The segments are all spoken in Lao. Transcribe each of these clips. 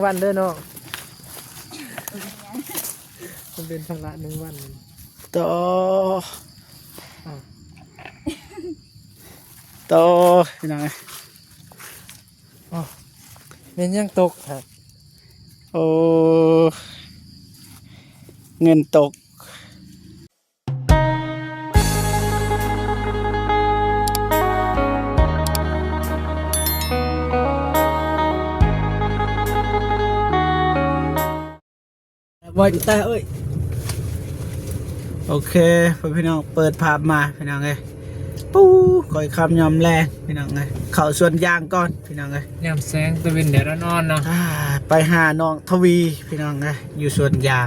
ວັນເດີນ້ອງ ມັນເປັນພາລະໜຶ່ງວັນ ຕໍ່ ຕໍ່ ພີ່ນ້ອງເອີຍ ໂອ້ ແມ່ນຫຍັງຕົກຫັ້ນ? ໂອ້ ເງິນຕົກ. ບໍ່ແຕ່ເອີຍ ໂອເຄ ພໍ່ແມ່ພີ່ນ້ອງ ເປີດພາບມາພີ່ນ້ອງເອີຍ ປູ້ ຂ້ອຍຄ່ຳຍາມແລງພີ່ນ້ອງເອີຍ ເຂົ້າສວນຢາງກ່ອນພີ່ນ້ອງເອີຍ ຍາມແສງຕາເວັນແດດອ່ອນໆເນາະ ອ່າ ໄປຫານ້ອງທະວີພີ່ນ້ອງເອີຍ ຢູ່ສວນຢາງ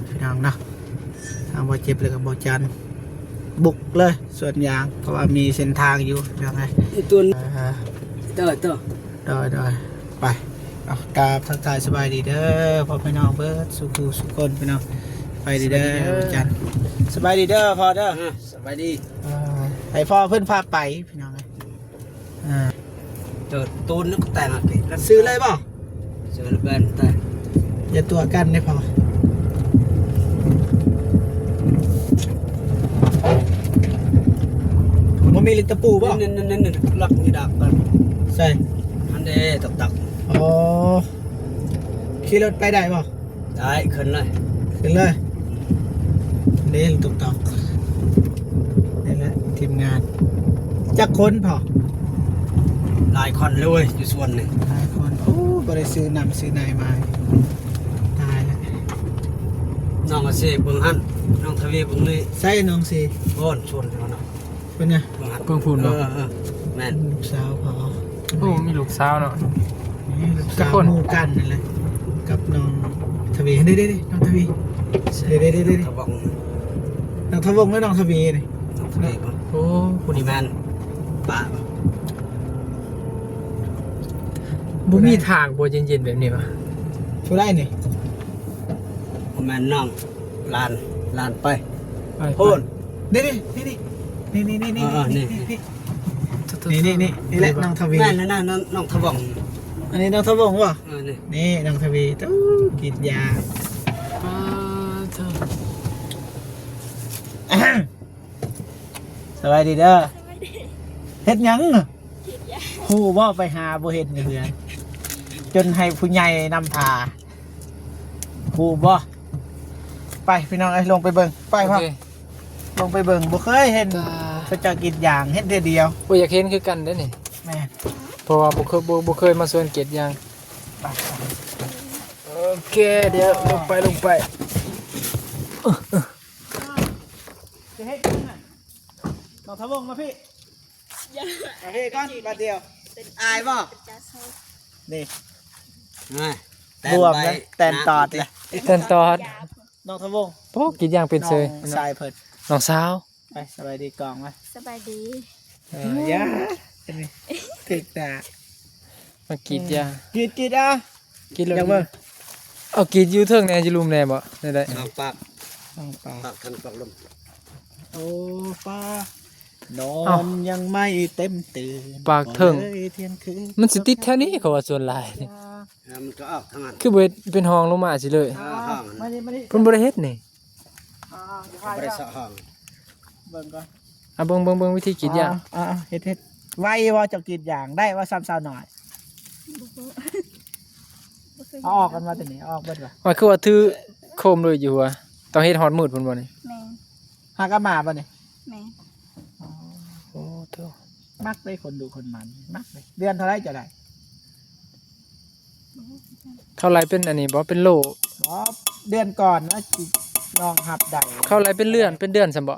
ພີ່ນ້ອງເນາະ ທາງບໍ່ເຈັບແລ້ວກໍບໍ່ຈັນ ບຸກເລີຍສວນຢາງ ເພາະວ່າມີເສັ້ນທາງຢູ່ພີ່ນ້ອງເອີຍ ໂດຍ ໂດຍ ໄປ ເອົາ ກາບທັກທາຍສະບາຍດີເດີພໍ່ແມ່ນ້ອງເບິດສູ່ຜູ້ສູ່ຄົນພີ່ນ້ອງ ໄປດີເດີ ສະບາຍດີເດີ ບໍ່ຈັນ ສະບາຍດີເດີພໍ່ເດີ ອ່າ ສະບາຍດີ ອ່າ ໃຫ້ພໍ່ເພິ່ນພາໄປພີ່ນ້ອງເອີຍ ອ່າ ໂຕນກະແຕນ ຊື້ເລີຍບໍ່? ຊື້ແບນແຕ່ ຢ່າຕົວະກັນເດ້ພໍ່ ບໍ່ມີເຫຼັກຕະປູບໍ່? ນັ້ນໆໆ ລັກມີດາບກັນ ໃສ່ ອັນເດ້ ຕັກໆ ອໍ ຂີ່ລົດໄປໄດ້ບໍ່? ໄດ້ ຂຶ້ນເລີຍ ຂຶ້ນເລີຍ ເດ້ ຕົກຕອກ ນີ້ແຫຼະທີມງານ ຈັກຄົນພໍ່? ຫຼາຍຄົນເລີຍ ຢູ່ສວນນີ້ ຫຼາຍຄົນ ໂອ້ ບໍ່ໄດ້ຊື້ນ້ຳຊື້ໃນມາ ຕາຍແລ້ວ ນ້ອງອາເຊເບິ່ງຫັ້ນ ນ້ອງທະວີເບິ່ງນີ້ ໃສ່ນ້ອງເຊ ໂອ້ນ ຊວນເຂົາເນາະ. ເພິ່ນນະ ເບິ່ງພຸ້ນບໍ່? ເອີ ເອີ ແມ່ນ ລູກສາວເຂົາ ໂອ້ ມີລູກສາວເນາະ ນີ້ລູກສາວ ຈັກຄົນ? ໝູ່ກັນນັ້ນແຫຼະ ກັບນ້ອງທະວີ ເດ້ໆໆ ນ້ອງທະວີ ເດ້ໆໆໆ ທະວົງ ນ້ອງທະວົງ ຫຼື ນ້ອງທະວີນີ້ ນ້ອງທະວີບໍ່? ໂອ້ ຜູ້ນີ້ແມ່ນປ້າບໍ່? ບໍ່ມີທາງບໍ່ເຢັນໆແບບນີ້ຫວາ? ຜູ້ໃດນີ້? ບໍ່ແມ່ນນ້ອງ ຫຼານ ຫຼານໄປ ໄປ ໂພນ ນີ້ໆ ນີ້ໆ ນີ້ໆ ນີ້ໆ ເອີ ນີ້ໆ ນີ້ໆ ນີ້ໆ ນີ້ແຫຼະນ້ອງທະວີ ນັ້ນໆ ນ້ອງທະວົງ ອັນນີ້ນ້ອງທະວົງບໍ່? ເອີ ນີ້ ນີ້ນ້ອງທະວີ ໂອ້ ກິນຢາ ປາໂທ້ ສະບາຍດີເດີ ສະບາຍດີ ເຮັດຫຍັງ? ຄິດຢາກ ຮູ້ບໍ່ ໄປຫາບໍ່ເຫັນຢູ່ເຮືອນ ຈົນໃຫ້ຜູ້ໃຫຍ່ນຳພາ ຮູ້ບໍ່? ໄປພີ່ນ້ອງເອີຍ ລົງໄປເບິ່ງ ໄປພໍ່ ໂອເຄ ລົງໄປເບິ່ງ ບໍ່ເຄີຍເຫັນ ຕາ ເຂົາເຈົ້າກຣີດຢາງ ເຫັນເທື່ອດຽວ ໂອ້ຍ ຢາກເຫັນຄືກັນເດ້ນີ້ ແມ່ນ ເພາະວ່າບໍ່ເຄີຍ ບໍ່ ບໍ່ເຄີຍມາສວນກຣີດຢາງ ໄປ ໂອເຄ ດຽວລົງໄປ ລົງໄປ ຈະເຮັດຫຍັງຫັ້ນ? ນ້ອງທະວົງມາພີ້ ມາພີ້ກ່ອນບາດດຽວ ອາຍບໍ່? ນີ້ ແຕນ ບວມ ແຕນຕອດເລີຍ ແຕນຕອດ ນ້ອງທະວົງ ໂອ້ ກຣີດຢາງເປັນເຊີຍ ນ້ອງຊາຍເພິ່ນ ນ້ອງສາວ ໄປ ສະບາຍດີກ່ອນ ມາ ສະບາຍດີ ເອີ ຢ່າ ນີ້ ຖືກຕາ ມາກຣີດຢາງ ກຣີດ ກຣີດ ອ່ະ ກິນແລ້ວ ຢາກເບິ່ງ ເອົາກິນຢູ່ເທິງແດ່ ຢູ່ລຸ່ມແດ່ບໍ່ ໄດ້ ສອງປາກ ສອງປາກ ປາກທັນປາກລົມ ໂອ້ ປ້າ ນອນ ເອົ້າ ຍັງໄມ່ເຕັມຕື່ນ ປາກເທິງ ມັນຊິຕິດແຖວນີ້ ເຂົາວ່າສ່ວນຫຼາຍ ອ່າ ມັນກໍອອກທາງນັ້ນ ຄືບໍ່ເຮັດເປັນຫ້ອງລົງມາຊິເລີຍ ອ່າ ຫ້ອງ ມານີ້ ມານີ້ ເພິ່ນບໍ່ໄດ້ເຮັດນີ້ ອ່າ ບໍ່ໄດ້ເຊາະຫ້ອງ ເບິ່ງກ່ອນ ອ່ະ ເບິ່ງ ເບິ່ງ ເບິ່ງວິທີກຣີດຢາງ ອ່າ ອ່າ ເຮັດ ເຮັດ ໄວບໍ່ເຈົ້າກຣີດຢາງ ໄດ້ບໍ່ສ່ຳສາວນ້ອຍ ບໍ່ຮູ້ ເອົາອອກກັນມາແຕ່ນີ້ ເອົາອອກເບິດບໍ່ ມັນຄືວ່າຖືໂຄມເລີຍຢູ່ຫົວ ຕ້ອງເຮັດຮອດມືດພຸ້ນບໍ່ນີ້ ແມ່ນ ຫາກະມາບໍ່ນີ້ ແມ່ນ ອໍ ໂອ້ໂທ້ ມັກເດ້ຄົນດຸຄົນໝັ່ນ ມັກເດ້ ເດືອນເທົ່າໃດເຈົ້າໄດ້ ເຂົາໄລ່ເປັນອັນນີ້ບໍ່ ເປັນໂລ ບໍ່ ເດືອນກ່ອນວ່າຊິ ນ້ອງຮັບໄດ້ ເຂົາໄລ່ເປັນເດືອນ ເປັນເດືອນຊັ້ນບໍ່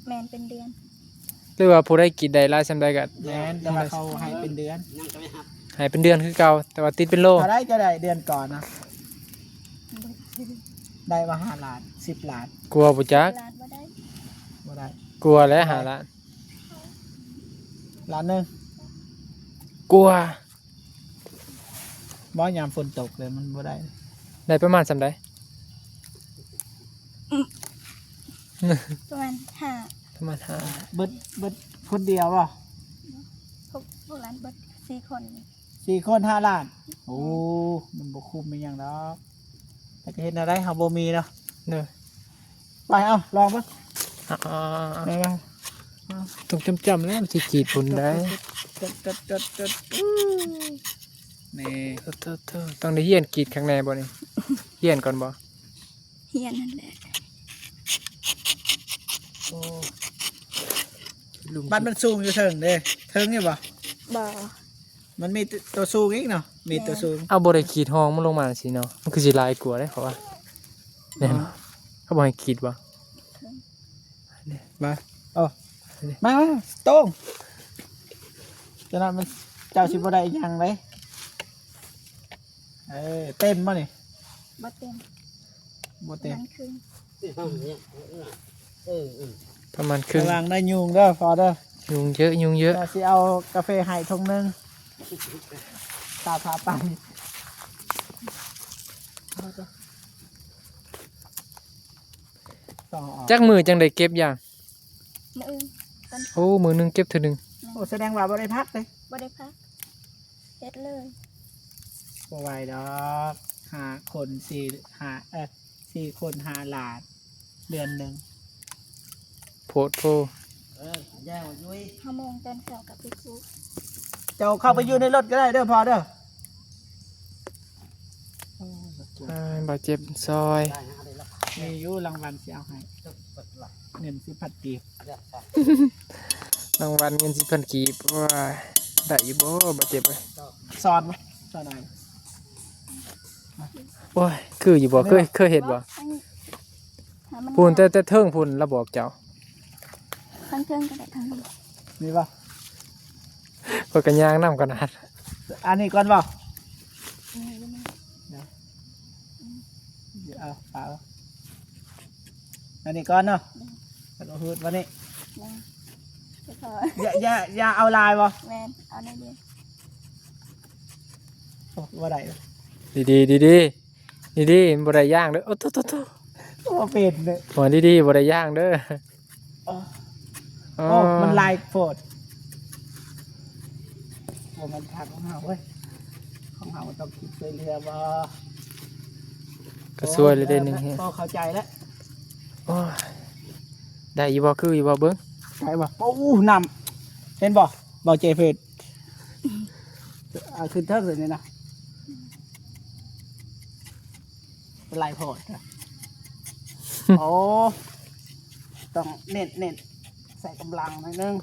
ແມ່ນ ເປັນເດືອນ ຫຼືວ່າຜູ້ໃດກຣີດໄດ້ຫຼາຍສ່ຳໃດກໍ ແມ່ນ ແຕ່ວ່າເຂົາໃຫ້ເປັນເດືອນ ໃຫ້ເປັນເດືອນຄືເກົ່າ ແຕ່ວ່າຕິດເປັນໂລ ເທົ່າໃດເຈົ້າໄດ້ເດືອນກ່ອນນະ ໄດ້ວ່າຫ້າລ້ານ ສິບລ້ານ ກວ່າບໍ່ຈັກ ລ້ານບໍ່ໄດ້ ບໍ່ໄດ້ ກວ່າແຫຼະ ຫ້າລ້ານ ລ້ານໜຶ່ງ ກວ່າ ບໍ່ ຍາມຝົນຕົກເລີຍມັນບໍ່ໄດ້ ໄດ້ປະມານສ່ຳໃດ? ປະມານຫ້າ ປະມານຫ້າ ເບິດ ເບິດຄົນດຽວບໍ່? ພວກ ພວກຫຼານເບິດສີ່ຄົນ ສີ່ ສີ່ຄົນຫ້າລ້ານ. ໂອ້ ມັນບໍ່ຄຸ້ມອີ່ຫຍັງດອກ ແຕ່ກໍເຮັດແນວໃດ ເຮົາບໍ່ມີເນາະ. ເດີ ໄປ ເອົາ ລອງເບິ່ງ. ອ່າ ມາ ມາ ຕ້ອງຈ້ຳໆ ແລ້ວ ມັນຊິກຣີດພຸ້ນໄດ໋. ໂອ້ ນີ້ ໂທ້ໆ ຕ້ອງໄດ້ຮຽນກຣີດຄັກແນ່ບໍ່ນີ້? ຮຽນກ່ອນບໍ່? ຮຽນຫັ້ນແຫຼະ. ໂອ້ ບັດມັນສູງຢູ່ເທິງເດ້ ເທິງຢູ່ບໍ່? ບໍ່ ມັນມີຕົວສູງອີກເນາະ ມີຕົວສູງ. ເອົາ ບໍ່ໄດ້ກຣີດຮອງມັນລົງມາຈັ່ງຊີ້ເນາະ ມັນຄືຊິຫຼາຍກວ່າເດ້ ເຂົາວ່າ. ແມ່ນບໍ່? ເຂົາບໍ່ໃຫ້ກຣີດບໍ່? ມາ ເອົາ ມາ ມາ ໂຕ້ງ ຈະນັ້ນມັນ ເຈົ້າຊິບໍ່ໄດ້ຫຍັງເດ້. ເອີ ເຕັມບໍ່ນີ້? ບໍ່ເຕັມ ບໍ່ເຕັມ ປະມານເຄິ່ງ ປະມານເຄິ່ງ. ລະວັງໄດ້ຍຸງເດີພໍ່ເດີ ຍຸງເຍີະ ຍຸງເຍີະ. ດຽວຊິເອົາກາເຟໃຫ້ຖົງໜຶ່ງ ຕາພາໄປ. ຈັກມື້ຈັ່ງໄດ້ເກັບຢາງ? ມື້ອື່ນ. ໂອ້ ມື້ໜຶ່ງເກັບເທື່ອໜຶ່ງ. ໂອ້ ສະແດງວ່າບໍ່ໄດ້ພັກເດ້. ບໍ່ໄດ້ພັກ ເຮັດເລີຍ. ບໍ່ໄຫວດອກ ຫ້າຄົນ ສີ່ ຫ້າ ເອີ ສີ່ຄົນ ຫ້າລ້ານ ເດືອນໜຶ່ງ ໂພດໂພ. ເອີ ຢ່າວ່າຍຸ້ຍ ຫ້າໂມງຕອນເຊົ້າກັບໄປປູກ. ເຈົ້າເຂົ້າໄປຢູ່ໃນລົດກໍໄດ້ເດີພໍ່ເດີ. ອ່າ ບາດເຈັບຊອຍ ມີຢູ່ລາງວັນຊິເອົາໃຫ້ ເງິນສິບພັນກີບ ລາງວັນເງິນສິບພັນກີບ. ໂອ້ຍ ໄດ້ຢູ່ບໍ່ ບາດເຈັບເອີຍ? ສອນ ສອນໜ້ອຍ. ໂອ້ຍ ຄືຢູ່ບໍ່? ເຄີຍ ເຄີຍເຮັດບໍ່? ອັນນີ້ ພຸ້ນ ແຕ່ ແຕ່ເທິງພຸ້ນລະບອກເຈົ້າ. ທາງເທິງກໍໄດ້ ທາງນີ້ ມີບໍ່? ເພິ່ນກໍຍ່າງນຳຂະໜາດ. ອັນນີ້ກ່ອນບໍ່? ນີ້ ນີ້ ເອົາ ເອົາ ອັນນີ້ກ່ອນເນາະ. ແລ້ວກໍຫືດບາດນີ້. ແມ່ນ ຢ່າ ຢ່າ ຢ່າເອົາຫຼາຍບໍ່? ແມ່ນ ເອົາໜ້ອຍດຽວ. ໂອ້ ບໍ່ໄດ້ ດີໆ ດີໆ ດີໆ ມັນບໍ່ໄດ້ຢ່າງເດີ. ໂອ້ ໂທ້ໆໆ ບໍ່ເປັນເດີ ວ່າດີໆ ບໍ່ໄດ້ຢ່າງເດີ. ໂອ້ ໂອ້ ມັນຫຼາຍໂພດ. ບໍ່ແມ່ນທາງຂອງເຮົາເວີຍ ຂອງເຮົາຕ້ອງຄິດຊ່ວຍເຫຼືອບໍ່? ກໍຊ່ວຍເລີຍເດ້ ໂອ້ ໜຶ່ງເຮັດ ພໍເຂົ້າໃຈແລ້ວ. ໂອ້ຍ ໄດ້ຢູ່ບໍ່? ຄືຢູ່ບໍ່? ເບິ່ງ ໄດ້ບໍ່? ໂອ້ ນ້ຳ ເຫັນບໍ່? ບໍ່ເຈເພິດ ເອົາຂຶ້ນເທິງເລີຍນີ້ນະ. ຫຼາຍໂພດ. ໂອ້ ຕ້ອງເນັ້ນໆ ໃສ່ກຳລັງໜ້ອຍໜຶ່ງ.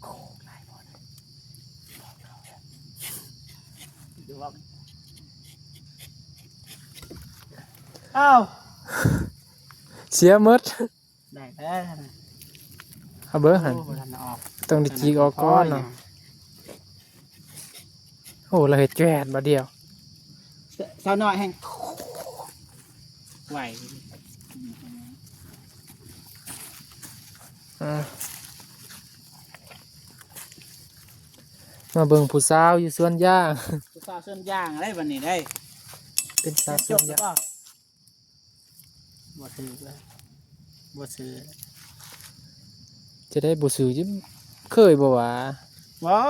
ໂອ້ ຫຼາຍໂພດ. ອ້າວ ເສຍໝົດ. ໄດ້ແລ້ວ ເອົາເບິ່ງຫັ້ນ ໂອ້ ບໍ່ທັນອອກ ຕ້ອງໄດ້ຈີກອອກກ່ອນເນາະ. ໂອ້ ລາວເຮັດແຈດບາດດຽວ ສາວນ້ອຍແຮ່ງໄວ. ອ່າ ມາເບິ່ງຜູ້ສາວຢູ່ສວນຢາງ ຜູ້ສາວສວນຢາງໄດ໋ ບັດນີ້ໄດ໋ ເປັນສາວສວນຢາງ. ບໍ່ຖືກເລີຍ ບໍ່ຊື່ ຈະໄດ້ບໍ່ຊື່ ເຄີຍບໍ່ຫວາ? ບໍ່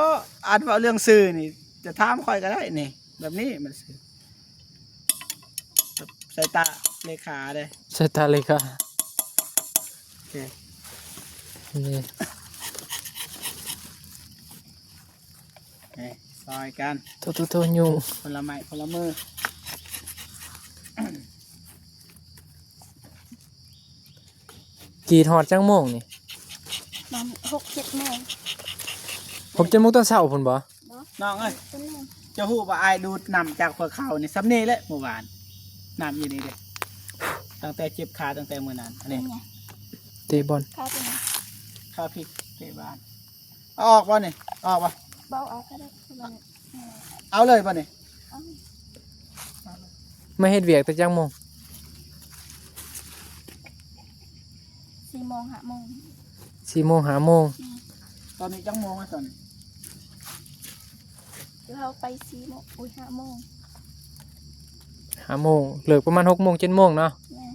ອັນເວົ້າເລື່ອງຊື່ນີ້ ຈະຖາມຂ້ອຍກໍໄດ້ນີ້ ແບບນີ້ມັນຊື່ ສາຍຕາເລຂາເດ້ ສາຍຕາເລຂາ. ໂອເຄ ນີ້ ນີ້ ຊ່ອຍກັນ ໂທ້ໆໆ ຍຸງ ຄົນລະໄມ້ຄົນລະມື. ກຣີດຮອດຈັກໂມງນີ້? ປະມານຫົກເຈັດໂມງ ຫົກເຈັດໂມງຕອນເຊົ້າພຸ້ນບໍ່? ນ້ອງເອີຍ ເຈົ້າຮູ້ບໍ່ ອ້າຍດູດນ້ຳຈາກຫ້ວຍເຂົານີ້ ສ່ຳນີ້ແຫຼະມື້ວານ ນ້ຳຢູ່ນີ້ເດ້ ຕັ້ງແຕ່ເຈັບຂາ ຕັ້ງແຕ່ມື້ນັ້ນ ອັນນີ້ ເຕະບອນ ຂາເປັນຫຍັງ? ຂາພິກ ເຕະບານ. ເອົາອອກບໍ່ນີ້? ເອົາອອກບໍ່? ບໍ່ເອົາອອກກໍໄດ້ ເອົາເລີຍບໍ່ນີ້? ເອົາ ມາເຮັດວຽກແຕ່ຈັກໂມງ? ສີ່ໂມງ ຫ້າໂມງ ສີ່ໂມງ ຫ້າໂມງ. ອືມ ຕອນນີ້ຈັກໂມງແລ້ວຕອນນີ້? ຄືເຮົາໄປສີ່ໂມງ ໂອ້ຍ ຫ້າໂມງ ຫ້າໂມງ ເລີກປະມານຫົກໂມງ ເຈັດໂມງເນາະ. ແມ່ນ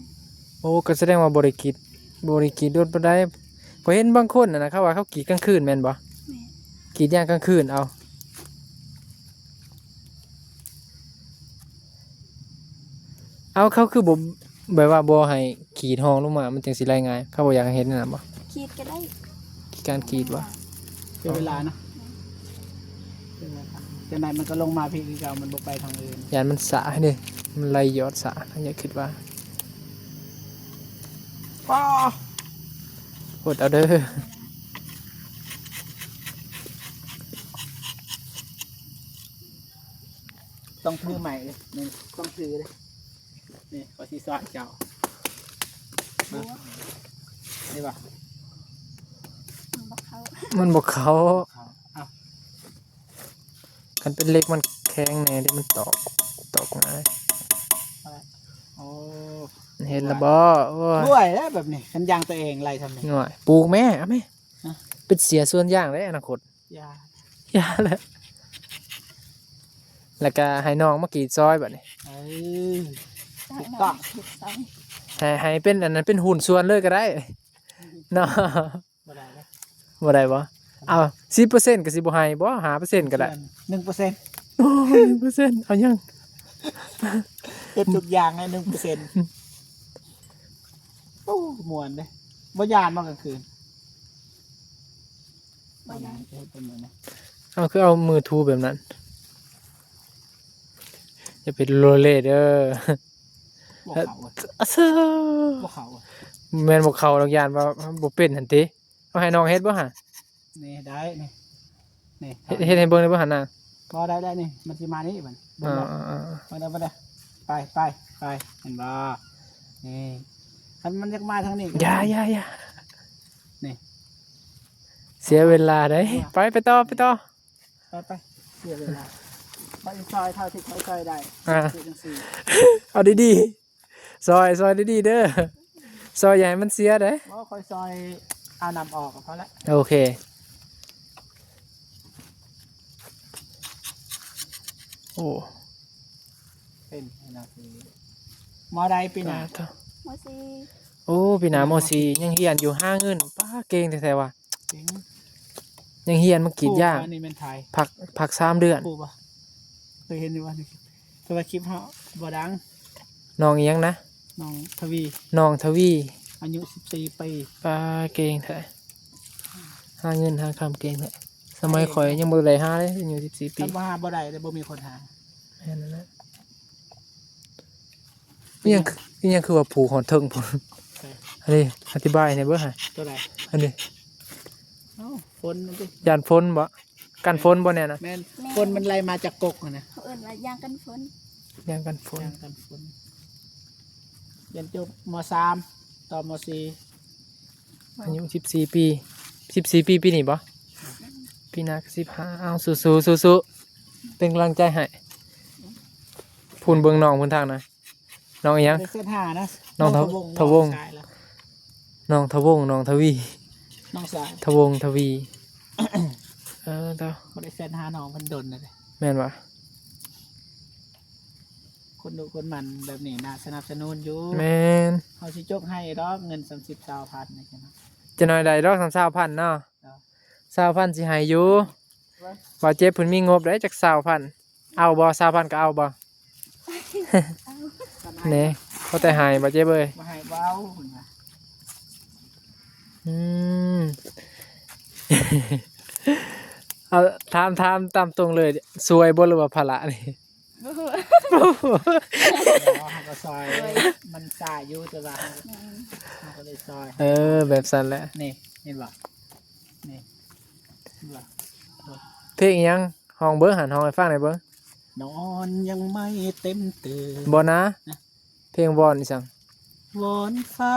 ໂອ້ ກໍສະແດງວ່າບໍ່ໄດ້ກຣີດ ບໍ່ໄດ້ກຣີດດົນປານໃດ. ຂ້ອຍເຫັນບາງຄົນຫັ້ນນະ ເຂົາວ່າເຂົາກຣີດກາງຄືນແມ່ນບໍ່? ແມ່ນ ກຣີດຍາງກາງຄືນເອົາ. ເອົາ ເຂົາຄືບໍ່ ແບບວ່າບໍ່ໃຫ້ຂີດຮ່ອງລົງມາ ມັນຈັ່ງຊິໄຫຼງ່າຍ? ເຂົາບໍ່ຢາກໃຫ້ເຮັດແນວນັ້ນບໍ່? ຂີດກໍໄດ້ ການຂີດບໍ່? ເສຍເວລານະ ເສຍເວລາ ຈັ່ງໃດມັນກໍລົງມາພີ້ຄືເກົ່າ ມັນບໍ່ໄປທາງອື່ນ. ຢ້ານມັນຊ້າເດ້ ມັນໄຫຼຢອດຊ້າ ຂ້ອຍຄິດວ່າ. ປ້າ ອົດເອົາເດີ. ຕ້ອງຖືໃໝ່ເດ້ ນີ້ຕ້ອງຖືເດ້. ນີ້ ຂ້ອຍຊິສອນເຈົ້າ ມາ ນີ້ວ່າ ມັນບໍ່ເຂົ້າ ມັນບໍ່ເຂົ້າ ເຂົ້າ ເອົາ ຄັນເປັນເຫຼັກມັນແຂງແດ່ເດ້ ມັນຕອກ ຕອກງ່າຍ. ໂອ້ ເຫັນລະບໍ່? ໂອ້ຍ ລວຍແລ້ວແບບນີ້ ຄັນຢາງຕົວເອງໄຫຼຊ່ຳນີ້ ໂອ້ຍ ປູກແມ້ ເອົາແມ້ ຮະ ເປັນເສຍສວນຢາງເດ້ອະນາຄົດ. ຢ່າ ຢ່າແຫຼະ ແລ້ວກະໃຫ້ນ້ອງມາກຣີດຊອຍບັດນີ້. ເອີ ຖືກຕ້ອງ ໃຫ້ ໃຫ້ເປັນອັນນັ້ນ ເປັນຫຸ້ນສ່ວນເລີຍກໍໄດ້ເນາະ. ບໍ່ໄດ້ເດ້ ບໍ່ໄດ້ບໍ່? ເອົາ ສິບເປີເຊັນກໍຊິບໍ່ໃຫ້ບໍ່? ຫ້າເປີເຊັນກໍໄດ້ ໜຶ່ງເປີເຊັນ ໂອ້ ໜຶ່ງເປີເຊັນ ເອົາຫຍັງ? ເຮັດທຸກຢ່າງໃຫ້ໜຶ່ງເປີເຊັນ. ໂອ້ ມ່ວນເດ້ ບໍ່ຢ້ານບໍ່ກາງຄືນ? ບໍ່ຢ້ານ ເຮັດເປັນແບບນັ້ນ ເອົາ ຄືເອົາມືຖູແບບນັ້ນ ຢ່າໄປໂລເລເດີ. ບໍ່ເຂົ້າເວີ້ຍ ອະເຊີ ບໍ່ເຂົ້າເວີ້ຍ ແມ່ນບໍ່ເຂົ້າດອກ ຢ້ານວ່າບໍ່ເປັນຫັ້ນຕິ. ເອົາໃຫ້ນ້ອງເຮັດບໍ່ຫະ? ນີ້ໄດ້ ນີ້ ນີ້ ເຮັດ ເຮັດໃຫ້ເບິ່ງໄດ້ບໍ່ຫັ້ນນະ? ບໍ່ໄດ້ ໄດ້ນີ້ ມັນຊິມານີ້ບັດນີ້ ເບິ່ງ ເອີ ເບິ່ງ ເອີ ເບິ່ງ ເບິ່ງ ໄປ ໄປ ໄປ ເຫັນບໍ່? ນີ້ ຄັນມັນຢາກມາທາງນີ້ກໍ ຢ່າ ຢ່າ ຢ່າ ນີ້ ເສຍເວລາເດ້ ເອີ ໄປ ໄປຕໍ່ ໄປຕໍ່ ໄປ ໄປ ເສຍເວລາ ຂ້ອຍຊິຊ່ອຍເທົ່າທີ່ຂ້ອຍຊ່ອຍໄດ້ ອ່າ ຄືຈັ່ງຊີ້ ເອົາດີໆ ຊ່ອຍ ຊ່ອຍດີໆເດີ ຊ່ອຍຢ່າໃຫ້ມັນເສຍເດ້. ບໍ່ ຂ້ອຍຊ່ອຍເອົານ້ຳອອກກໍພໍລະ ໂອເຄ. ໂອ້ ເປັນ ມ.ໃດປີໜ້າ? ມ.ສີ່ ໂອ້ ປີໜ້າ ມ.ສີ່ ຍັງຮຽນຢູ່ ຫາເງິນ ປ້າ ເກັ່ງແທ້ໆວ່າ ເກັ່ງ ຍັງຮຽນມາກຣີດຢາງ ຜູ້ວ່ານີ້ແມ່ນໃຜ? ພັກ ພັກສາມເດືອນ ຜູ້ບໍ່? ເຄີຍເຫັນຢູ່ວ່າ ແຕ່ວ່າຄລິບເຮົາບໍ່ດັງ. ນ້ອງອີ່ຫຍັງນະ? ນ້ອງທະວີ ນ້ອງທະວີ ອາຍຸສິບສີ່ປີ ປ້າ ເກັ່ງແທ້ ຫາເງິນຫາຄຳເກັ່ງແທ້. ສະໄໝຂ້ອຍຍັງບໍ່ໄດ້ຫາເລີຍ ອາຍຸສິບສີ່ປີ ຄັນບໍ່ຫາບໍ່ໄດ້ເດ້ ບໍ່ມີຄົນຫາ ແມ່ນນັ້ນແຫຼະ. ອີ່ຫຍັງ ອີ່ຫຍັງຄືວ່າຜູກຮອດເທິງພຸ້ນ? ໃສ? ອັນນີ້ອະທິບາຍໃຫ້ເບິ່ງຫະ ຕົວໃດ? ອັນນີ້ ເອົ້າ ຝົນມັນຕິ ຢ້ານຝົນບໍ່? ກັນຝົນບໍ່ແນ່ນະ? ແມ່ນ ແມ່ນ ຝົນມັນໄຫຼມາຈາກກົກຫັ້ນນະ ເຂົາເອີ້ນວ່າຢາງກັນຝົນ ຢາງກັນຝົນ ຢາງກັນຝົນ. ຮຽນຈົບ ມ.ສາມ ຕໍ່ ມ.ສີ່ ອາຍຸສິບສີ່ປີ ສິບສີ່ປີປີນີ້ບໍ່? ແມ່ນ ປີໜ້າກໍສິບຫ້າ. ເອົາ ສູ້ໆ ສູ້ໆ ເປັນກຳລັງໃຈໃຫ້. ພຸ້ນເບິ່ງນ້ອງພຸ້ນທາງນະ ນ້ອງອີ່ຫຍັງ? ບໍ່ໄດ້ເສິດຫານະ ນ້ອງທະ ທະວົງ ທະວົງ ນ້ອງຊາຍລະ ນ້ອງທະວົງ ນ້ອງທະວີ ນ້ອງຊາຍ ທະວົງທະວີ. ເອີ ເຈົ້າ ບໍ່ໄດ້ແຊດຫານ້ອງເພິ່ນດົນແລ້ວເດ້ ແມ່ນຫວາ? ຄົນດຸຄົນໝັ່ນແບບນີ້ໜ້າສະໜັບສະໜູນຢູ່ ແມ່ນ ເຮົາຊິຈົກໃຫ້ດອກ ເງິນສາມສິບ ຊາວພັນນີ້ເນາະ ຈະໜ້ອຍໄດ້ດອກ ສາມ ຊາວພັນເນາະ ເຈົ້າ ຊາວພັນຊິໃຫ້ຢູ່. ເວົ້າເຈັບເພິ່ນມີງົບໄດ້ຈັກຊາວພັນ ເອົາບໍ່? ຊາວພັນກໍເອົາບໍ່? ເອົາ ແນ່ ພໍແຕ່ໃຫ້ບໍ່ເຈັບເອີຍ ບໍ່ໃຫ້ບໍ່ເອົາເພິ່ນວ່າ. ອືມ ເອົາ ຖາມ ຖາມຕາມຕົງເລີຍ ຊ່ວຍບໍ່ ຫຼືວ່າພາລະນີ້? ບໍ່ຮູ້ ບໍ່ຮູ້ ເຮົາກໍຊ່ອຍ ມັນຊ້າຢູ່ ແຕ່ວ່າເຮົາ ແມ່ນ ເຮົາກໍເລີຍຊ່ອຍ. ເອີ ແບບຊັ້ນແຫຼະ ນີ້ ເຫັນບໍ່? ນີ້ ເຫັນບໍ່? ເພງຫຍັງ? ຮ້ອງເບິ່ງຫັ້ນ ຮ້ອງໃຫ້ຟັງແດ່ເບິ່ງ. ນອນຍັງໄມ່ເຕັມຕື່ນ ບໍ່ນະ ນະ ເພງວອນອີ່ຫຍັງ? ວອນຟ້າ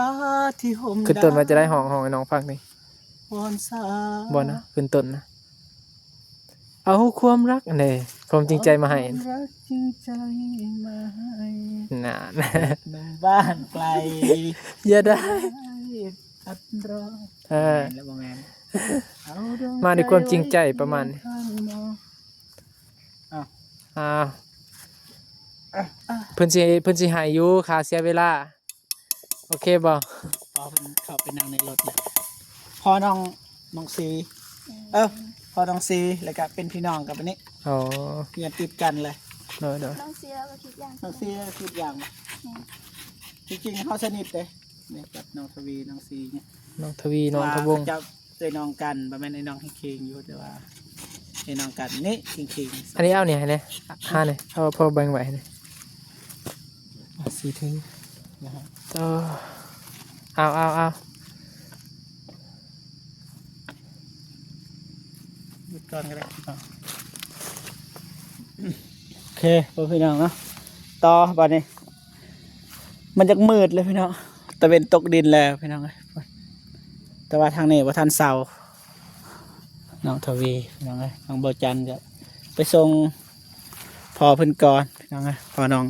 ທີ່ຮົ່ມ ຂຶ້ນຕົ້ນວ່າຈະໄດ້ ດາວ ຮ້ອງ ຮ້ອງໃຫ້ນ້ອງຟັງນີ້ ວອນສາ ບໍ່ນະ ຂຶ້ນຕົ້ນນະ ເອົາຄວາມລັກ ອັນນີ້ ຄວາມຈິງໃຈມາໃຫ້ ເອົາຄວາມລັກຈິງໃຈມາໃຫ້ ນັ້ນ ແບບໜຸ່ມບ້ານໄກ ຢ່າໄດ້ ຢ່າໄດ້ ເອີ ແມ່ນແລ້ວບໍ່ແມ່ນ ເອົາດວງໃຈ ມາດ້ວຍຄວາມຈິງໃຈປະມານນີ້ ໄວ້ຄຽງຂ້າງໜໍ ອ້າວ ອ້າວ ເພິ່ນຊິ ເພິ່ນຊິໃຫ້ຢູ່ຄ່າເສຍເວລາ ໂອເຄບໍ່? ພໍເພິ່ນເຂົ້າໄປນັ່ງໃນລົດແລ້ວ ພໍ່ນ້ອງ ນ້ອງຊີ ເອີ ພໍ່ນ້ອງຊີ ແລ້ວກະເປັນພີ່ນ້ອງກັນບາດນີ້ ອໍ ເຮືອນຕິດກັນເລີຍ ໂດຍໆ ນ້ອງເຊຍກໍຄິດຢ່າງ ນ້ອງເຊຍຄິດຢ່າງບໍ່? ແມ່ນ ທີ່ຈິງເຮົາສະໜິດເດ້ ນີ້ກັບນ້ອງທະວີ ນ້ອງຊີນີ້ ນ້ອງທະວີ ນ້ອງທະວົງ ເຂົາເຈົ້າເອື້ອຍນ້ອງກັນ ບໍ່ແມ່ນອ້າຍນ້ອງເຄັ່ງໆຢູ່ ແຕ່ວ່າເອື້ອຍນ້ອງກັນນີ້ເຄັ່ງໆ. ອັນນີ້ເອົານີ້ໃຫ້ແດ່ ຫານີ້ ເອົາພໍແບ່ງໄວ້ໃຫ້ແດ່ ອ່ະ ສີ່ຖືນະຮະ ເອີ ເອົາ ເອົາ ເອົາ ຢຸດກ່ອນກໍໄດ້ ໂອເຄ ພໍ່ພີ່ນ້ອງເນາະ ຕໍ່ບາດນີ້ ມັນຢາກມືດແລ້ວພີ່ນ້ອງ ຕາເວັນຕົກດິນແລ້ວພີ່ນ້ອງເອີຍ ແຕ່ວ່າທາງນີ້ບໍ່ທັນເຊົາ ນ້ອງທະວີພີ່ນ້ອງເອີຍ ທາງບໍ່ຈັນກໍໄປສົ່ງພໍ່ເພິ່ນກ່ອນພີ່ນ້ອງເອີຍ ພໍ່ນ້ອງ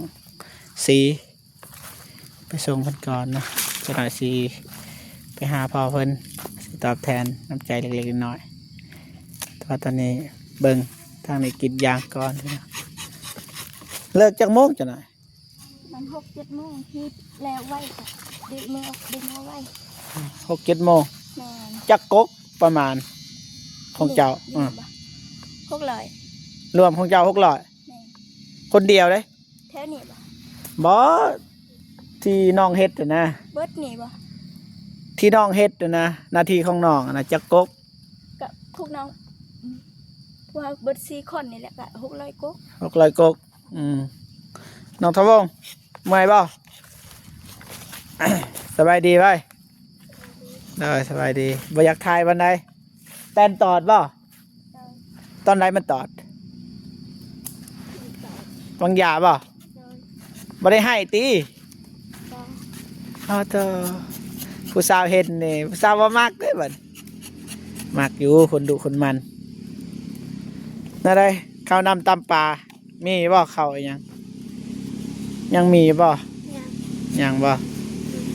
ຊີ ໄປສົ່ງເພິ່ນກ່ອນເນາະ ຈັກໜ້ອຍຊິໄປຫາພໍ່ເພິ່ນ ຊິຕອບແທນນ້ຳໃຈເລັກໆນ້ອຍໆ ແຕ່ວ່າຕອນນີ້ເບິ່ງທາງນີ້ກິນຢາງກ່ອນ ເລີກຈັກໂມງຈັກໜ້ອຍ? ມັນຫົກເຈັດໂມງ ຮີດແລ້ວໄວ ດຶງມືອອກ ດຶງເອົາໄວ ຫົກເຈັດໂມງ ແມ່ນ ຈັກກົກປະມານຂອງເຈົ້າ? ນີ້ບໍ່ ຫົກຮ້ອຍ ລວມຂອງເຈົ້າຫົກຮ້ອຍ ແມ່ນ ຄົນດຽວເດ້ ແຖວນີ້ບໍ່? ບໍ່ ທີ່ນ້ອງເຮັດຫັ້ນນະ ເບິດນີ້ບໍ່? ທີ່ນ້ອງເຮັດຫັ້ນນະ ໜ້າທີ່ຂອງນ້ອງຫັ້ນນະ ຈັກກົກ? ກະພວກນ້ອງ ອືມ ພວກເຮົາເບິດສີ່ຄົນນີ້ແຫຼະ ກະຫົກຮ້ອຍກົກ ຫົກຮ້ອຍກົກ ອືມ ນ້ອງທະວົງ ເມື່ອຍບໍ່? ສະບາຍດີໄວ ໂດຍ ສະບາຍດີ ບໍ່ຢາກຖ່າຍປານໃດ ແຕນຕອດບໍ່? ຕອນໃດມັນຕອດ? ວາງຢາບໍ່? ບໍ່ໄດ້ໃຫ້ຕິ? ເອົາເຖາະ ຜູ້ສາວເຫັນນີ້ ຜູ້ສາວບໍ່ມັກເດ້ບັດ ມັກຢູ່ ຄົນດຸຄົນໝັ່ນ. ແນວໃດ ເຂົ້ານ້ຳຕຳປາ ມີບໍ່ ເຂົ້າອີ່ຫຍັງ? ຍັງມີບໍ່? ຍັງ ຍັງບໍ່? ອືມ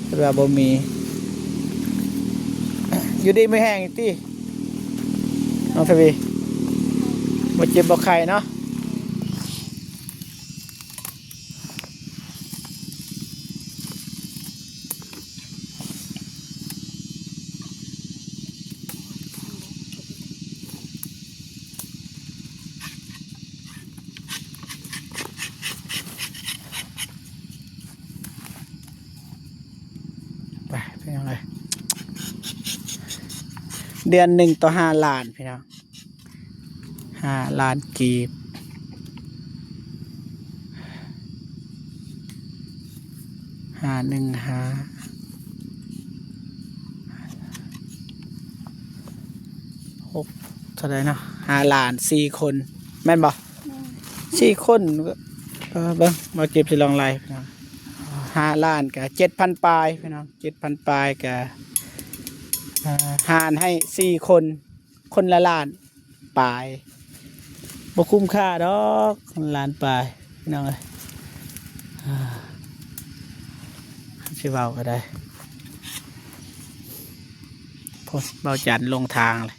ເພິ່ນວ່າບໍ່ມີ. ຢູ່ດີມີແຮງຕິ ນ້ອງທະວີ ບໍ່ເຈັບບໍ່ໄຂ້ເນາະ. ໄປພີ່ນ້ອງເອີຍ ເດືອນໜຶ່ງຕໍ່ຫ້າລ້ານພີ່ນ້ອງ. ຫ້າລ້ານກີບ ຫ້າໜຶ່ງຫ້າ ຫົກ ເທົ່າໃດເນາະ ຫ້າລ້ານ ສີ່ຄົນ ແມ່ນບໍ່? ແມ່ນ ສີ່ຄົນ ເອີ ເບິ່ງ ບໍ່ເຈັບຊິລອງໄລ່ ຫ້າລ້ານກະເຈັດພັນປາຍພີ່ນ້ອງ ເຈັດພັນປາຍກະ ຫານໃຫ້ສີ່ຄົນ ຄົນລະລ້ານປາຍ ບໍ່ຄຸ້ມຄ່າດອກ ລ້ານປາຍ ພີ່ນ້ອງເອີຍ ຊິເວົ້າກໍໄດ້. ໂອ້ ເບົາຈັນລົງທາງເລີຍ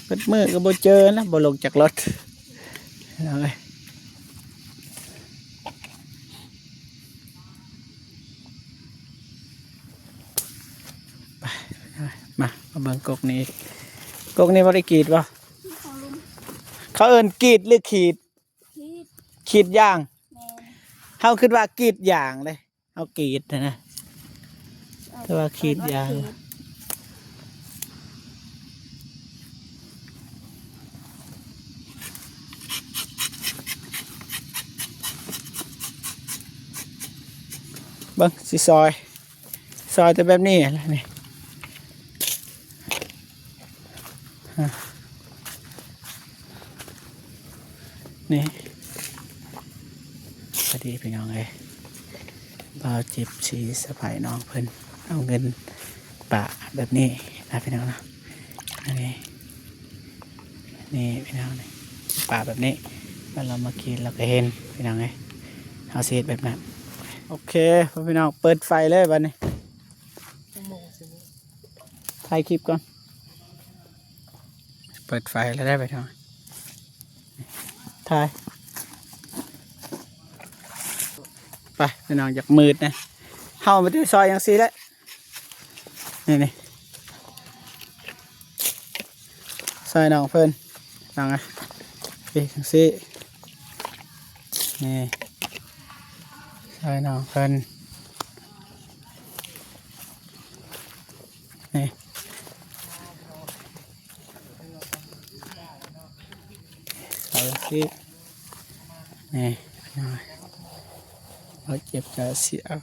ເບິດມື້ກໍບໍ່ເຈີນະ ບໍ່ລົງຈາກລົດ ພີ່ນ້ອງເອີຍ. ໄປ ມາ ມາເບິ່ງກົກນີ້ອີກ ກົກນີ້ບໍ່ໄດ້ກຣີດບໍ່? ຂອງລຸງ ເຂົາເອີ້ນກຣີດຫຼືຂີດ? ຂີດ ຂີດຢາງ ແມ່ນ ເຮົາຄິດວ່າກຣີດຢາງເດ້ ເຮົາກຣີດຫັ້ນນະ ແຕ່ວ່າຂີດຢາງ ເບິ່ງ ຊິຊອຍ ຊອຍແຕ່ແບບນີ້ແຫຼະນີ້ ນີ້ ພໍດີພີ່ນ້ອງເອີຍ ບ່າວຈິບສີສະໃພ້ນ້ອງເພິ່ນ ເອົາເງິນປະແບບນີ້ນະພີ່ນ້ອງເນາະ ອັນນີ້ ນີ້ພີ່ນ້ອງ ນີ້ປະແບບນີ້ ແລ້ວເຮົາມາກິນ ເຮົາກໍເຫັນພີ່ນ້ອງເອີຍ ເຮົາຊິເຮັດແບບນັ້ນ. ໂອເຄ ພໍ່ພີ່ນ້ອງ ເປີດໄຟເລີຍບາດນີ້ ຖ່າຍຄລິບກ່ອນ ເປີດໄຟແລ້ວໄດ້ໄປທາງ ຖ່າຍ ໄປພີ່ນ້ອງ ຢາກມືດນະ ເຮົາມາແຕ່ຊອຍຈັ່ງຊີ້ແຫຼະ ນີ້ ນີ້ ໂອ ຊ່ອຍນ້ອງເພິ່ນ ນ້ອງເອີຍ ເອີ ຈັ່ງຊີ້ ນີ້ ຊ່ອຍນ້ອງເພິ່ນ ນີ້ ເອົາຈັ່ງຊີ້ ນີ້ ນ້ອງເອີຍ ເອົາເຈັບກະຊິເອົາ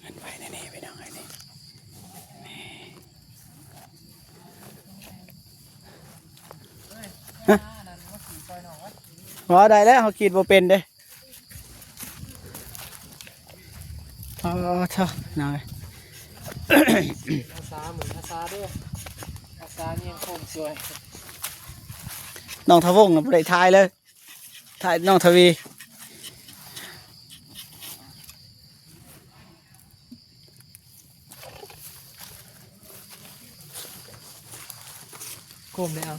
ມັນໄວ້ໃນນີ້ພີ່ນ້ອງເອີຍ ນີ້ ຮະ ບໍ່ໄດ້ແລ້ວ ເຮົາກຣີດບໍ່ເປັນເດ້ ອໍ ເຖາະ ນ້ອງເອີຍ ອາສາ ມື້ອາສາເດີ ອາສາຍັງຄົງຊ່ວຍ ນ້ອງທະວົງນະບໍ່ໄດ້ຖ່າຍເລີຍ ຖ່າຍນ້ອງທະວີ. ໂຄມໄດ້ເອົາ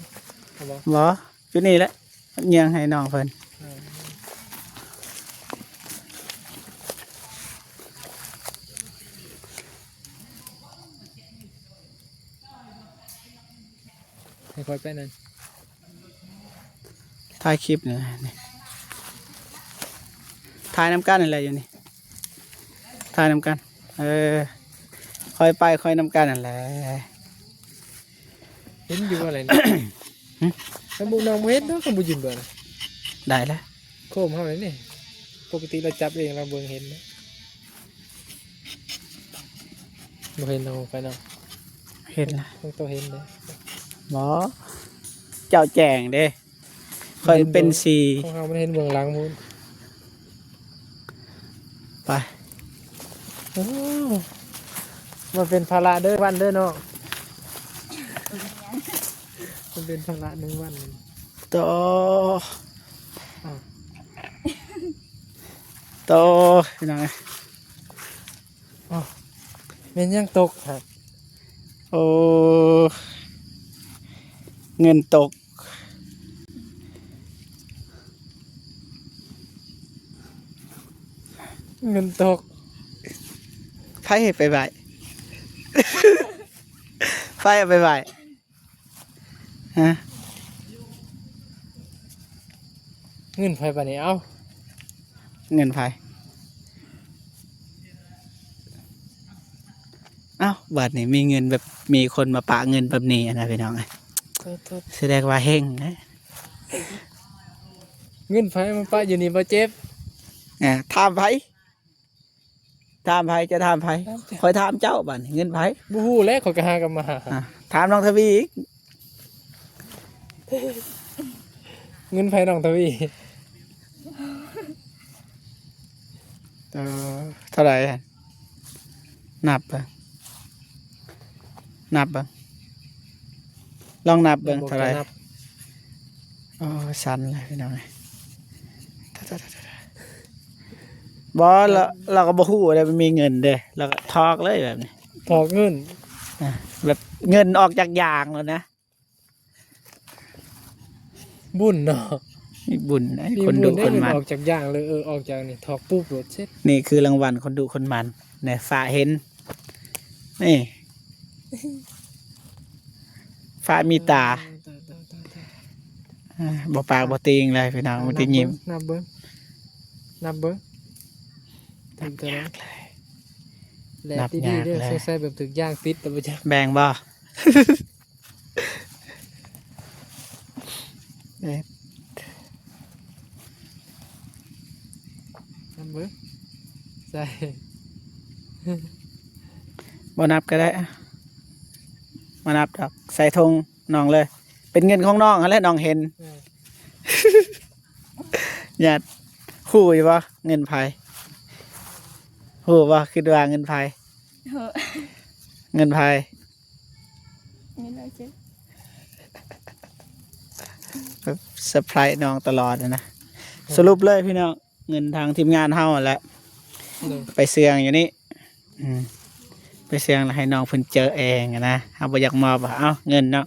ເອົາບໍ່? ບໍ່ ຢູ່ນີ້ແຫຼະ ຍ່າງໃຫ້ນ້ອງເພິ່ນ ເອີ ໃຫ້ຂ້ອຍໄປນັ້ນ ຖ່າຍຄລິບນີ້ແຫຼະ ນີ້ ຖ່າຍນຳກັນນັ້ນແຫຼະ ຢູ່ນີ້ ຖ່າຍນຳກັນ ເອີ ຄ່ອຍໄປຄ່ອຍນຳກັນນັ້ນແຫຼະ ເຫັນຢູ່ບໍ່ລະນີ້ ຫຶ ຄັນບໍ່ ນ້ອງບໍ່ເຫັນດອກ ຄັນບໍ່ຢືນເບິ່ງ ໄດ້ລະ ໂຄມເຮົານີ້ ປົກກະຕິລາວຈັບເອງ ລາວເບິ່ງເຫັນເດ້ ບໍ່ເຫັນເນາະ ໄປເນາະ ເຫັນລະ ຕ້ອງເຫັນເດ້ ບໍ່ ເຈົ້າແຈ້ງເດ້ ຂ້ອຍເປັນສີ ຂອງເຮົາມັນເຫັນເບື້ອງຫຼັງພຸ້ນ ໄປ ໂອ້ ມັນເປັນພາລະເດີວັນເດີເນາະ ມັນເປັນພາລະໜຶ່ງວັນ ໂຕ ອ້າວ ໂຕ ພີ່ນ້ອງເອີຍ ອ້າວ ແມ່ນຫຍັງຕົກຫັ້ນ ໂອ້ ເງິນຕົກ ເງິນຕົກ ໃຜເອົາໄປໄວ້ ໃຜເອົາໄປໄວ້ ຮະ ເງິນໃຜບາດນີ້ ເອົ້າ ເງິນໃຜ ເອົ້າ ບາດນີ້ມີເງິນແບບ ມີຄົນມາປະເງິນແບບນີ້ຫັ້ນນະ ພີ່ນ້ອງເອີຍ ໂທດໆ ສະແດງວ່າເຮັງນະ ເງິນໃຜມາປະຢູ່ນີ້ບໍ່ເຈັບ ອ່າ ຖາມໃຜ? ຖາມໃຜ? ຈະຖາມໃຜ? ຖາມເຈົ້າ ຂ້ອຍຖາມເຈົ້າ ບາດນີ້ເງິນໃຜ? ບໍ່ຮູ້ແຫຼະ ຂ້ອຍກໍຫາກັນມາ ອ່າ ຖາມນ້ອງທະວີອີກ ເງິນໃຜນ້ອງທະວີ? ເອີ ເທົ່າໃດ? ນັບເບິ່ງ ນັບເບິ່ງ ລອງນັບເບິ່ງ ເທົ່າໃດ? ໂອ້ ສັ່ນເລີຍພີ່ນ້ອງເອີຍ ບໍ່ ລາວ ລາວກໍບໍ່ຮູ້ເດ້ ມັນມີເງິນເດ້ ລາວກໍຖອກເລີຍແບບນີ້ ຖອກເງິນ ອ່າ ແບບເງິນອອກຈາກຢາງໂລດນະ ບຸນເນາະ ມີບຸນເດ້ ມີບຸນເດ້ ຄົນດຸຄົນໝັ່ນ ອອກຈາກຢາງເລີຍ ເອີ ອອກຈາກນີ້ຖອກປຸບໂລດເສັດ ນີ້ຄືລາງວັນຄົນດຸຄົນໝັ່ນ ນີ້ ຟ້າເຫັນ ນີ້ ຟ້າມີຕາ ຕາຍໆໆໆ ອ່າ ບໍ່ປາກບໍ່ຕີງເລີຍພີ່ນ້ອງ ມີແຕ່ຍິ້ມ ນັບເບິ່ງ ນັບເບິ່ງ ນັບເບິ່ງ ນັບຍາກເລີຍ ແລະ ນັບຍາກເລີຍ ດີໆເດີ ສົງໄສແບບຖືກຢາງຕິດແລ້ວບໍ່ຈັກ ແບ່ງບໍ່? ເອີ ນັບເບິ່ງ ໃສ່ ບໍ່ນັບກໍໄດ້ ບໍ່ນັບດອກ ໃສ່ຖົງນ້ອງເລີຍ ເປັນເງິນຂອງນ້ອງຫັ້ນແຫຼະ ນ້ອງເຫັນ ເອີ ຍາດ ຮູ້ຢູ່ບໍ່ ເງິນໃຜ? ຮູ້ບໍ່? ຄິດວ່າເງິນໃຜ? ຮູ້ ເງິນໃຜ? ເງິນ ໂອເຄ ເຊີໄພຣສ໌ນ້ອງຕະຫຼອດນະ ເອີ ສະຫຼຸບເລີຍພີ່ນ້ອງ ເງິນທາງທີມງານເຮົາຫັ້ນແຫຼະ ໂດຍ ໄປເຊື່ອງຢູ່ນີ້ ອືມ ໄປເຊື່ອງແລ້ວໃຫ້ນ້ອງເພິ່ນເຈີເອງນະ ເຮົາບໍ່ຢາກມອບ ເອົາເງິນເນາະ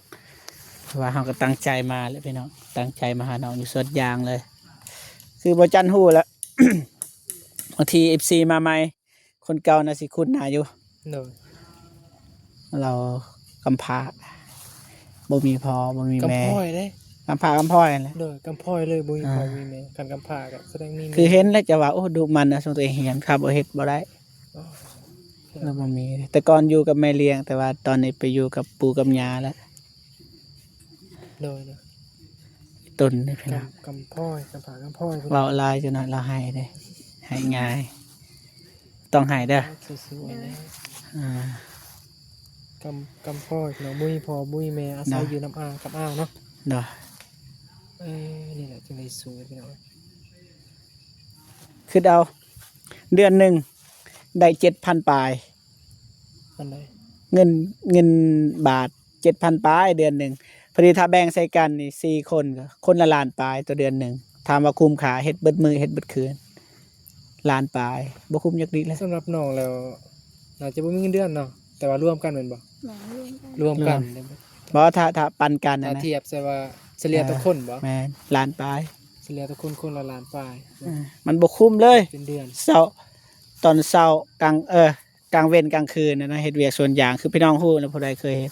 ເພາະວ່າເຮົາກໍຕັ້ງໃຈມາແຫຼະພີ່ນ້ອງ ຕັ້ງໃຈມາຫານ້ອງຢູ່ສວນຢາງເລີຍ ຄືບໍ່ຈັນຮູ້ແລ້ວ ບາງທີເອັຟຊີມາໃໝ່ ຄົນເກົ່າໜ້າຊິຄຸ້ນໜ້າຢູ່ ໂດຍ ລາວກຳພ້າ ບໍ່ມີພໍ່ບໍ່ມີແມ່ ກຳພ້ອຍເດ້ ກຳພ້າກຳພ້ອຍຫັ້ນແຫຼະ ໂດຍ ກຳພ້ອຍເລີຍ ບໍ່ມີພໍ່ ອ່າ ບໍ່ມີແມ່ ຄັນກຳພ້າກໍສະແດງມີແມ່ ຄືເຫັນແລ້ວຈະວ່າ ໂອ້ ດຸໝັ່ນນະ ຊ່ວງຕົວເອງຮຽນ ຄັນບໍ່ເຮັດບໍ່ໄດ້ ອໍ ແລ້ວບໍ່ມີ ແຕ່ກ່ອນຢູ່ກັບແມ່ລ້ຽງ ແຕ່ວ່າຕອນນີ້ໄປຢູ່ກັບປູ່ກັບຍ່າແລ້ວ ໂດຍ ໂດຍ ຕົນນີ້ພີ່ນ້ອງ ກຳ ກຳພ້ອຍ ກຳພ້າກຳພ້ອຍ ເວົ້າຫຼາຍຈັກໜ້ອຍລາວໄຫ້ເດ້ ໄຫ້ງ່າຍ ຕ້ອງໄຫ້ເດີ ສູ້ໆ ເດີ ນະ ອ່າ ກຳ ກຳພ້ອຍເນາະ ບໍ່ມີພໍ່ບໍ່ມີແມ່ ອາໄສ ເນາະ ຢູ່ນຳອ້າຍກັບອ້າຍເນາະ ໂດຍ ເອີ ນີ້ແຫຼະຈຶ່ງໄດ້ສູ້ພີ່ນ້ອງ ຄິດເອົາ ເດືອນໜຶ່ງໄດ້ເຈັດພັນປາຍ ອັນໃດ ເງິນ ເງິນບາດເຈັດພັນປາຍເດືອນໜຶ່ງ ພໍດີຖ້າແບ່ງໃສ່ກັນນີ້ສີ່ຄົນ ກໍຄົນລະລ້ານປາຍຕໍ່ເດືອນໜຶ່ງ ຖາມວ່າຄຸ້ມຄ່າ ເຮັດເບິດມື້ເຮັດເບິດຄືນ ລ້ານປາຍ ບໍ່ຄຸ້ມຈັກລິເລີຍ ສຳລັບນ້ອງແລ້ວ ໜ້າຈະບໍ່ມີເງິນເດືອນເນາະ ແຕ່ວ່າລວມກັນແມ່ນບໍ່? ແມ່ນ ລວມກັນ ລວມກັນ ລວມ ບໍ່ ຖ້າ ຖ້າປັນກັນ ຖ້າ ນະ ທຽບໃສ່ວ່າສະເລ່ຍຕໍ່ຄົນບໍ່? ແມ່ນ ລ້ານປາຍ ສະເລ່ຍຕໍ່ຄົນ ຄົນລະລ້ານປາຍ ເອີ ມັນບໍ່ຄຸ້ມເລີຍ ເປັນເດືອນ ເຊົ້າ ຕອນເຊົ້າ ກາງ ເອີ ກາງເວັນກາງຄືນນະ ເຮັດວຽກສວນຢາງ ຄືພີ່ນ້ອງຮູ້ນະ ຜູ້ໃດເຄີຍເຮັດ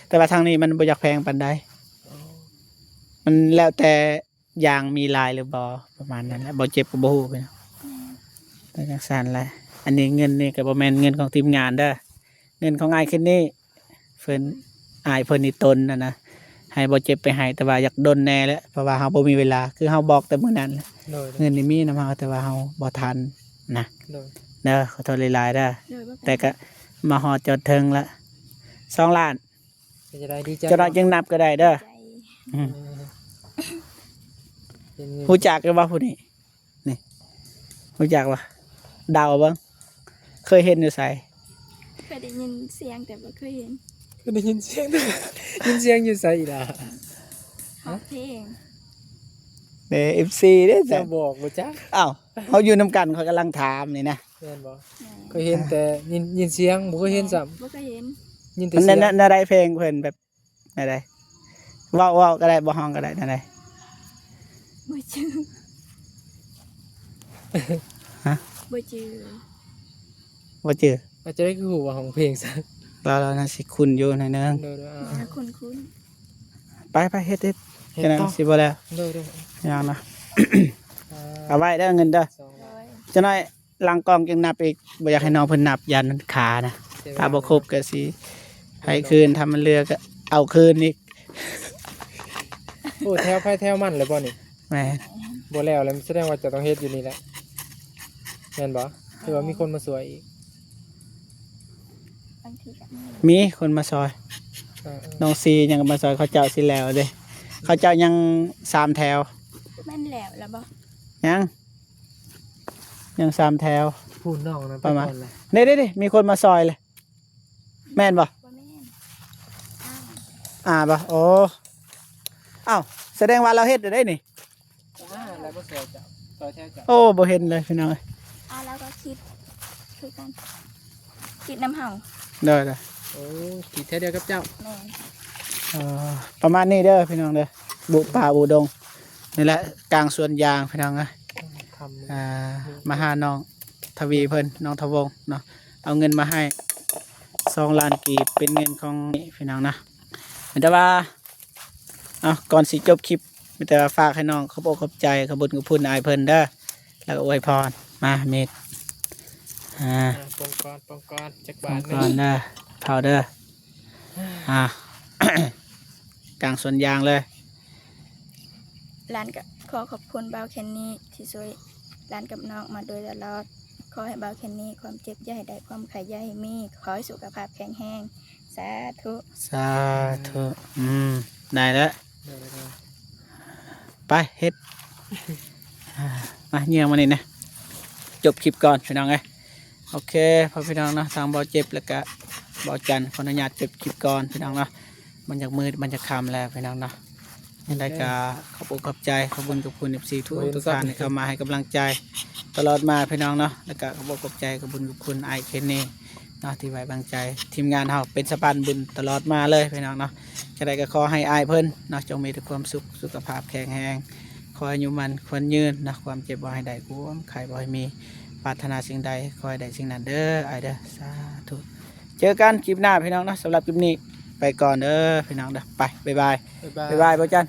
ແຕ່ວ່າທາງນີ້ມັນບໍ່ຢາກແພງປານໃດ ອໍ ມັນແລ້ວແຕ່ຢາງມີຫຼາຍຫຼືບໍ່ ປະມານນັ້ນແຫຼະ ບໍ່ເຈັບກໍບໍ່ຮູ້ພີ່ນ້ອງ ແມ່ນ ແຕ່ຈັ່ງຊັ້ນແຫຼະ ອັນນີ້ເງິນນີ້ກໍບໍ່ແມ່ນເງິນຂອງທີມງານເດີ ເງິນຂອງອ້າຍເຄນນີ ເພິ່ນ ອ້າຍເພິ່ນນີ້ຕົນຫັ້ນນະ ໃຫ້ບໍ່ເຈັບໄປໃຫ້ ແຕ່ວ່າຢາກດົນແດ່ແຫຼະ ເພາະວ່າເຮົາບໍ່ມີເວລາ ຄືເຮົາບອກແຕ່ມື້ນັ້ນແຫຼະ ໂດຍ ເງິນນີ້ມີນຳເຮົາ ແຕ່ວ່າເຮົາບໍ່ທັນນະ ໂດຍ ເດີ ຂໍໂທດຫຼາຍໆເດີ ໂດຍ ບໍ່ເປັນ ແຕ່ກະມາຮອດຈອດເທິງລະ ສອງລ້ານ ເປັນຈັ່ງໃດ ດີໃຈ ເຈົ້າໜ້ອຍຈຶ່ງນັບກໍໄດ້ເດີ ດີໃຈ ອືມ ເອີ ເປັນ ຮູ້ຈັກຢູ່ບໍ່ຜູ້ນີ້? ນີ້ ຮູ້ຈັກບໍ່? ເດົາເບິ່ງ ເຄີຍເຫັນຢູ່ໃສ? ເຄີຍໄດ້ຍິນສຽງແຕ່ບໍ່ເຄີຍເຫັນ ເຄີຍໄດ້ຍິນສຽງ ຍິນສຽງຢູ່ໃສອີ່ຫຼ້າ? ຮ້ອງເພງ ເດ້ ເອັຟຊີເດ້ ເຈົ້າບອກບໍ່ຈັກ ອ້າວ ເຮົາຢູ່ນຳກັນ ຂ້ອຍກຳລັງຖາມນີ້ນະ ແມ່ນບໍ່? ແມ່ນ ເຄີຍເຫັນແຕ່ຍິນ ຍິນສຽງ ບໍ່ເຄີຍເຫັນຊ້ຳ ບໍ່ເຄີຍເຫັນ ຍິນແຕ່ສຽງ ແນວໃດ ເພງເພິ່ນແບບ ແນວໃດ? ເວົ້າ ເວົ້າກໍໄດ້ ບໍ່ຮ້ອງກໍໄດ້ ແນວໃດ? ບໍ່ຈື່ ຮະ? ບໍ່ຈື່ ບໍ່ຈື່ ອາດຈະໄດ້ຄືຮູ້ວ່າຮ້ອງເພງຊະ ລາວ ລາວໜ້າຊິຄຸ້ນຢູ່ໜ້ອຍໜຶ່ງ ໂດຍໆ ອ່າ ຄຸ້ນໆ ໄປ ໄປ ເຮັດ ເຮັດ ເຮັດ ຈັ່ງນັ້ນ ຕໍ່ ຊິບໍ່ແລ້ວ ໂດຍໆ ຍັງນະ ອ່າ ເອົາໄວ້ເດີ ເງິນເດີ ສອງ ໂດຍ ຈັກໜ້ອຍ ຫຼັງກ້ອງຈຶ່ງນັບອີກ ບໍ່ຢາກໃຫ້ນ້ອງເພິ່ນນັບ ຢ້ານມັນຄານະ ຖ້າບໍ່ຄົບກໍຊິໃຫ້ຄືນ ຖ້າມັນເຫຼືອກໍເອົາຄືນອີກ ໂອ້ ແຖວໃຜແຖວມັນແລ້ວບໍ່ນີ້? ແມ່ນ ບໍ່ແລ້ວແລ້ວ ສະແດງວ່າຈະຕ້ອງເຮັດຢູ່ນີ້ແຫຼະ ແມ່ນບໍ່? ຄືວ່າມີຄົນມາຊ່ວຍອີກ ບາງທີກໍມີ ມີຄົນມາຊ່ອຍ ເອີໆ ນ້ອງຊີຍັງມາຊ່ອຍເຂົາເຈົ້າຊິແລ້ວເດ້ ເຂົາເຈົ້າຍັງສາມແຖວ ແມ່ນແລ້ວລະບໍ່? ຍັງ ຍັງສາມແຖວ ພຸ້ນນ້ອງນັ້ນໄປກ່ອນແລ້ວ ເດ້ໆໆ ມີຄົນມາຊ່ອຍເລີຍ ແມ່ນບໍ່? ບໍ່ແມ່ນ ອ່າ ອ່າບໍ່? ໂອ້ ອ້າວ ສະແດງວ່າລາວເຮັດແລ້ວເດ້ນີ້ ອ່າ ແລ້ວບໍ່ຊ່ອຍເຈົ້າ ຊ່ອຍແຖວເຈົ້າ ໂອ້ ບໍ່ເຫັນເລີຍພີ່ນ້ອງເອີຍ ອ່າ ລາວກໍຄິດຄືກັນ ຄິດນຳເຮົາ ໂດຍໆ ໂອ້ ຄິດແຖວດຽວກັບເຈົ້າ ແມ່ນ ເອີ ປະມານນີ້ເດີພີ່ນ້ອງເດີ ບຸປ່າບຸດົງ ນີ້ແຫຼະ ກາງສວນຢາງພີ່ນ້ອງເອີຍ ອ່າ ມາຫານ້ອງທະວີເພິ່ນ ນ້ອງທະວົງເນາະ ເອົາເງິນມາໃຫ້ສອງລ້ານກີບ ເປັນເງິນຂອງພີ່ນ້ອງເນາະ ມີແຕ່ວ່າ ເອົາ ກ່ອນຊິຈົບຄລິບ ມີແຕ່ວ່າຝາກໃຫ້ນ້ອງຂອບອົກຂອບໃຈ ຂອບບຸນຂອບຄຸນອ້າຍເພິ່ນເດີ ແລ້ວກໍອວຍພອນ ມາ ມີດ ອ່າ ອ່າ ປົງກ່ອນ ປົງກ່ອນ ຈັກບາດໜຶ່ງ ປົງກ່ອນເດີ ເຜົາເດີ ອ່າ ກາງສວນຢາງເລີຍ ຫຼານກໍຂໍຂອບຄຸນບ່າວແຄນນີທີ່ຊ່ວຍຫຼານກັບນ້ອງມາໂດຍຕະຫຼອດ ຂໍໃຫ້ບ່າວແຄນນີຄວາມເຈັບຢ່າໃຫ້ໄດ້ ຄວາມໄຂ້ຢ່າໃຫ້ມີ ຂໍໃຫ້ສຸຂະພາບແຂງແຮງ ສາທຸ ສາທຸ ອືມ ໄດ້ແລ້ວ ໄປເຮັດ ອ່າ ມາ ເຫຍື່ອມານີ້ນະ ຈົບຄລິບກ່ອນພີ່ນ້ອງເອີຍ ໂອເຄ ພໍ່ພີ່ນ້ອງເນາະ ທາງບ່າວເຈັບ ແລ້ວກະບ່າວຈັນ ຂໍອະນຸຍາດຈົບຄລິບກ່ອນພີ່ນ້ອງເນາະ ມັນຢາກມືດ ມັນຢາກຄ່ຳແລ້ວພີ່ນ້ອງເນາະ ຈັ່ງໃດກໍຂອບອົກຂອບໃຈ ຂອບບຸນຂອບຄຸນເອັຟຊີທຸກໆທ່ານທີ່ເຂົ້າມາໃຫ້ກຳລັງໃຈຕະຫຼອດມາພີ່ນ້ອງເນາະ ແລ້ວກໍຂອບອົກຂອບໃຈ ຂອບບຸນຂອບຄຸນອ້າຍເຄນນີເນາະ ທີ່ໄວ້ວາງໃຈທີມງານເຮົາເປັນສະພານບຸນຕະຫຼອດມາເລີຍພີ່ນ້ອງເນາະ ຈັ່ງໃດກໍຂໍໃຫ້ອ້າຍເພິ່ນເນາະ ຈົ່ງມີແຕ່ຄວາມສຸກ ສຸຂະພາບແຂງແຮງ ຂໍອາຍຸໝັ້ນຂວັນຍືນເນາະ ຄວາມເຈັບບໍ່ໃຫ້ໄດ້ ຄວາມໄຂ້ບໍ່ໃຫ້ມີ ປາດຖະໜາສິ່ງໃດຂໍໃຫ້ໄດ້ສິ່ງນັ້ນເດີອ້າຍເດີ ສາທຸ ເຈີກັນຄລິບໜ້າພີ່ນ້ອງເນາະ ສຳລັບຄລິບນີ້ ໄປກ່ອນເດີພີ່ນ້ອງເດີ ໄປ ບາຍບາຍ ບາຍບາຍ ບາຍບາຍ ບໍ່ຈັນ.